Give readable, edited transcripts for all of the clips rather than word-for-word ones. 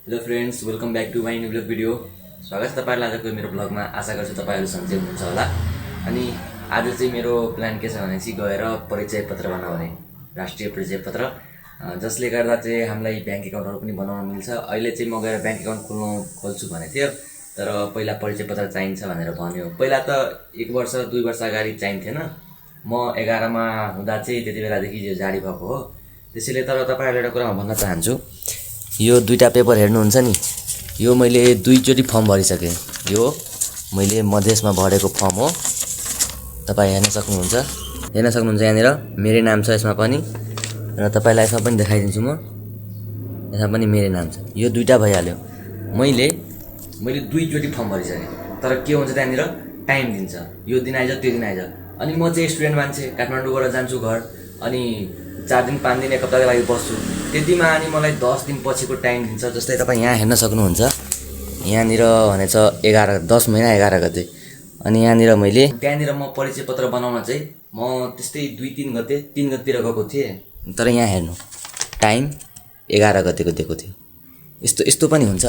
Hello friends, welcome back to my new blog video. स्वागत छ तपाईँहरूलाई आजको मेरो ब्लगमा। आशा गर्छु तपाईँहरू सन्चै हुनुहुन्छ होला। अनि आज चाहिँ मेरो प्लान के छ भनेपछि गएर परिचय पत्र बनाउने, राष्ट्रिय परिचय पत्र, जसले गर्दा चाहिँ हामीलाई ब्याङ्क एकाउन्टहरू पनि बनाउन मिल्छ। अहिले चाहिँ म गएर ब्याङ्क एकाउन्ट खोल्छु भनेको थियो, तर पहिला परिचय पत्र चाहिन्छ भनेर भन्यो। पहिला त 1 वर्ष 2 वर्ष अगाडि चाहिन्थेन। म 11मा हुँदा चाहिँ त्यति बेलादेखि यो जारी भएको हो। त्यसैले तर तपाईँहरूलाई एउटा कुरा भन्न चाहन्छु, यो 2टा पेपर हेर्नुहुन्छ नि, यो मैले 2चोटि फर्म भरिसकेँ। यो मैले मधेसमा भरेको फर्म हो। तपाईँ हेर्न सक्नुहुन्छ यहाँनिर मेरो नाम छ यसमा पनि, र तपाईँलाई यसमा पनि देखाइदिन्छु म। यसमा पनि मेरो नाम छ। यो 2टा भइहाल्यो। मैले 2चोटि फर्म भरिसकेँ, तर के हुन्छ त्यहाँनिर टाइम दिन्छ, यो दिन आइज त्यो दिन आइज। अनि म चाहिँ स्टुडेन्ट मान्छे, काठमाडौँबाट जान्छु घर, अनि 4 दिन 5 दिन 1 हप्ताको लागि बस्छु। त्यतिमा अनि मलाई 10 दिन पछिको टाइम दिन्छ। जस्तै तपाईँ यहाँ हेर्न सक्नुहुन्छ, यहाँनिर भनेछ 10 महिना 11 गते। अनि यहाँनिर त्यहाँनिर म परिचय पत्र बनाउन चाहिँ म त्यस्तै 2-3 गते 3 गतेतिर गएको थिएँ, तर यहाँ हेर्नु टाइम 11 गतेको दिएको थियो। यस्तो पनि हुन्छ,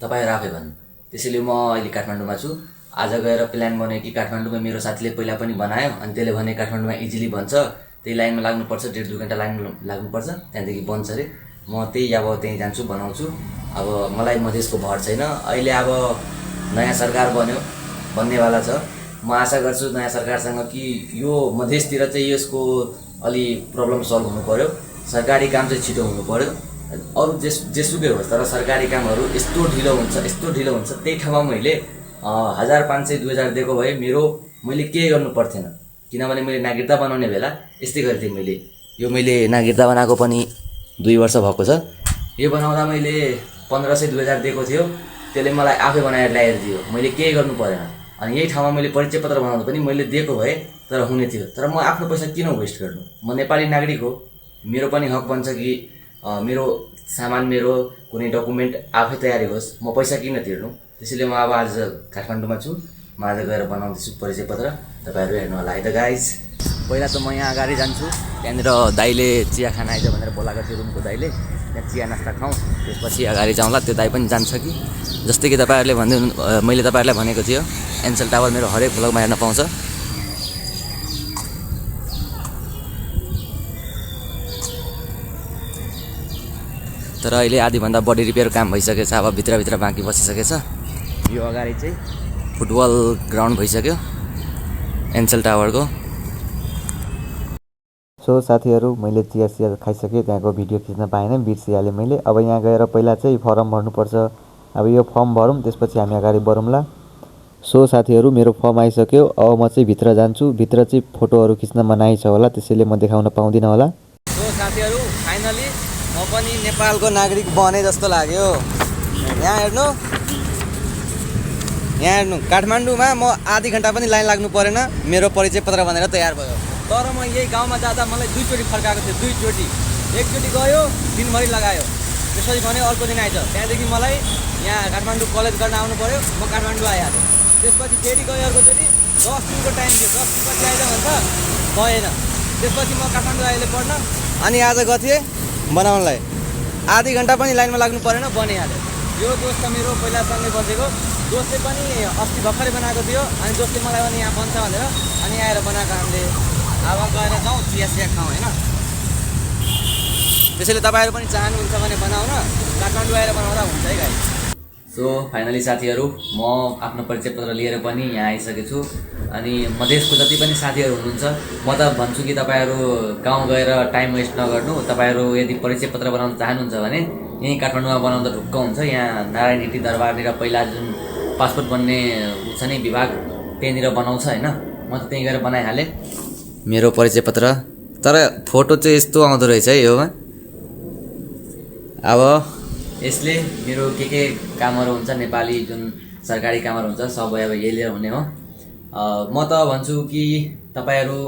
तपाईँहरू आफै भन्नु। त्यसैले म अहिले काठमाडौँमा छु। आज गएर प्लान बन्यो कि काठमाडौँमा मेरो साथीले पहिला पनि बनायो, अनि त्यसले भने काठमाडौँमा इजिली बन्छ, त्यही लाइनमा लाग्नुपर्छ, 1.5-2 घन्टा लाइन लाग्नुपर्छ, त्यहाँदेखि बन्छ अरे। म त्यहीँ जान्छु, बनाउँछु। अब मलाई मधेसको भर छैन। अहिले अब नयाँ सरकार बन्नेवाला छ। म आशा गर्छु नयाँ सरकारसँग कि यो मधेसतिर चाहिँ यसको अलि प्रब्लम सल्भ हुनु पऱ्यो। सरकारी काम चाहिँ छिटो हुनु पऱ्यो। अरू जेसुकै होस्, तर सरकारी कामहरू यस्तो ढिलो हुन्छ। त्यही ठाउँमा मैले 1500-2000 दिएको भए मैले केही गर्नु पर्थेन, किनभने मैले नागरिकता बनाउने बेला यस्तै गर्थेँ। मैले नागरिकता बनाएको पनि 2 वर्ष भएको छ। यो बनाउँदा मैले 1500-2000 दिएको थियो, त्यसले मलाई आफै बनाएर ल्याएर दियो, मैले केही गर्नु परेन। अनि यही ठाउँमा मैले परिचय पत्र बनाउँदा पनि मैले दिएको भए तर हुने थियो। तर म आफ्नो पैसा किन वेस्ट गर्नु? म नेपाली नागरिक हो, मेरो पनि हक बन्छ कि मेरो सामान, मेरो कुनै डकुमेन्ट आफै तयारी होस्, म पैसा किन तिर्नु? त्यसैले म अब आज काठमाडौँमा छु। म आज गएर बनाउँदैछु परिचय पत्र। तपाईँहरू हेर्नु होला है त गाइज। पहिला त म यहाँ अगाडि जान्छु, त्यहाँनिर दाइले चिया खाना आइज भनेर बोलाएको थियो रुमको दाइले। त्यहाँ चिया नास्ता खाउँ, त्यसपछि अगाडि जाउँला। त्यो दाइ पनि जान्छ कि, जस्तै कि मैले तपाईँहरूलाई भनेको थियो, एन्सल टावर मेरो हरेक भ्लगमा हेर्न पाउँछ। तर अहिले आधीभन्दा बढी रिपेयर काम भइसकेछ। अब भित्रभित्र बाँकी बसिसकेछ। यो अगाडि चाहिँ फुटबल ग्राउन्ड भइसक्यो एन्सल टावरको। सो साथीहरू, मैले चिया खाइसकेँ, त्यहाँको भिडियो खिच्न पाएन, बिर्सिहालेँ मैले। अब यहाँ गएर पहिला चाहिँ फर्म भर्नुपर्छ। अब यो फर्म भरौँ, त्यसपछि हामी अगाडि बढौँला। सो साथीहरू, मेरो फर्म आइसक्यो। अब म चाहिँ भित्र जान्छु। भित्र चाहिँ फोटोहरू खिच्न मनाइ छ होला, त्यसैले म देखाउन पाउँदिनँ होला। सो साथीहरू, फाइनली म पनि नेपालको नागरिक बने जस्तो लाग्यो। यहाँ हेर्नु काठमाडौँमा म आधी घन्टा पनि लाइन लाग्नु परेन, मेरो परिचय पत्र भनेर तयार भयो। तर म यही गाउँमा जाँदा मलाई 2चोटि फर्काएको थियो। 2चोटि, एकचोटि गयो, दिनभरि लगायो, त्यसपछि भने अर्को दिन आइज। त्यहाँदेखि मलाई यहाँ काठमाडौँ कलेज गर्न आउनु पऱ्यो, म काठमाडौँ आइहालेँ। त्यसपछि फेरि गयो अर्कोचोटि, 10 दिनको टाइम थियो। 10 दिनपछि आइज भन्छ, भएन। त्यसपछि म काठमाडौँ आइले पढ्न, अनि आज गएको थिएँ बनाउनलाई। आधी घन्टा पनि लाइनमा लाग्नु परेन, बनिहाल्यो। यो दोस्त मेरो पहिलासँगै बसेको दोस्तले पनि अस्ति भर्खरै बनाएको थियो, अनि दोस्तले मलाई पनि यहाँ बन्छ भनेर अनि आएर बनाएको हामीले। अब गएर जाउँ चिया खाउँ होइन। त्यसैले तपाईँहरू पनि चाहनुहुन्छ भने बनाउन, काठमाडौँ आएर बनाउँदा हुन्छ है गाइस। सो फाइनली साथीहरू, म आफ्नो परिचय पत्र लिएर पनि यहाँ आइसकेको छु। अनि मधेसको जति पनि साथीहरू हुनुहुन्छ, म त भन्छु कि तपाईँहरू गाउँ गएर टाइम वेस्ट नगर्नु। तपाईँहरू यदि परिचय पत्र बनाउन चाहनुहुन्छ भने यहीँ काठमाडौँमा बनाउँदा ढुक्क हुन्छ। यहाँ नारायण हिटी दरबारनिर पहिला जुन पासपोर्ट बन्ने छ नि विभाग, त्यहीँनिर बनाउँछ होइन। म त त्यहीँ गएर बनाइहालेँ मेरो परिचय पत्र। तर फोटो चाहिँ यस्तो आउँदो रहेछ है योमा। अब यसले मेरो के कामहरू हुन्छ, नेपाली जुन सरकारी कामहरू हुन्छ, सबै अब यही लिएर हुने हो। म त भन्छु कि तपाईँहरू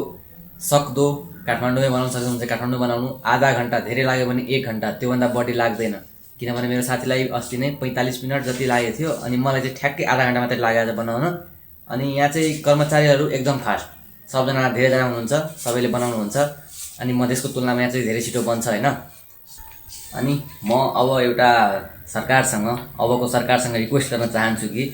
सक्दो काठमाडौँमै बनाउन सक्नुहुन्छ, काठमाडौँ बनाउनु। आधा घन्टा, धेरै लाग्यो भने 1 घन्टा, त्योभन्दा बढी लाग्दैन। किनभने मेरो साथीलाई अस्ति नै 45 मिनट जति लागेको थियो, अनि मलाई चाहिँ ठ्याक्कै आधा घन्टा मात्रै लागेको बनाउन। अनि यहाँ चाहिँ कर्मचारीहरू एकदम फास्ट, सबजना धेरैजना हुनुहुन्छ, सबैले बनाउनुहुन्छ। अनि मधेसको तुलनामा यहाँ चाहिँ धेरै छिटो बन्छ होइन। अनि म अब एउटा अबको सरकारसँग रिक्वेस्ट गर्न चाहन्छु कि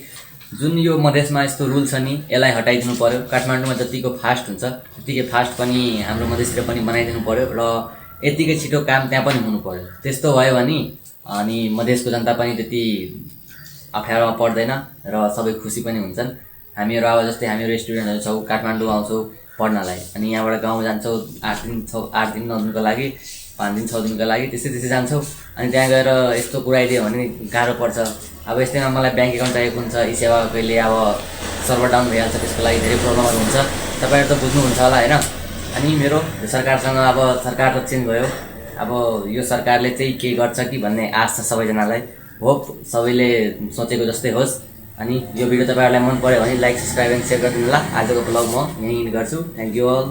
जुन यो मधेसमा यस्तो रुल छ नि यसलाई हटाइदिनु पर्यो। काठमाडौँमा जतिको फास्ट हुन्छ त्यतिकै फास्ट पनि हाम्रो मधेसतिर पनि बनाइदिनु पर्यो र यतिकै छिटो काम त्यहाँ पनि हुनु पर्यो। त्यस्तो भयो भने अनि मधेसको जनता पनि त्यति अप्ठ्यारोमा पर्दैन र सबै खुसी पनि हुन्छन्। हामीहरू अब जस्तै हामीहरू स्टुडेन्टहरू छौँ, काठमाडौँ आउँछौँ पढ्नलाई, अनि यहाँबाट गाउँ जान्छौँ 8 दिन 9 दिनको लागि, 5 दिन 6 दिनको लागि त्यसै जान्छौँ। अनि त्यहाँ गएर यस्तो कुरा आइदियो भने गाह्रो पर्छ। अब यस्तैमा मलाई ब्याङ्क एकाउन्ट चाहिएको हुन्छ, ई सेवा कहिले अब सर्भर डाउन भइहाल्छ, त्यसको लागि धेरै प्रब्लमहरू हुन्छ। तपाईँहरू त बुझ्नुहुन्छ होला होइन। अनि मेरो सरकारसँग अब सरकार त चेन्ज भयो, अब यो सरकारले चाहिँ के गर्छ कि भन्ने आश छ सबैजनालाई। होप सबैले सोचेको जस्तै होस्। अनि यो भिडियो तपाईँहरूलाई मन पर्यो भने लाइक, सब्सक्राइब एन्ड सेयर गरिदिनु होला। आजको ब्लग म यहीँ गर्छु। Thank you all.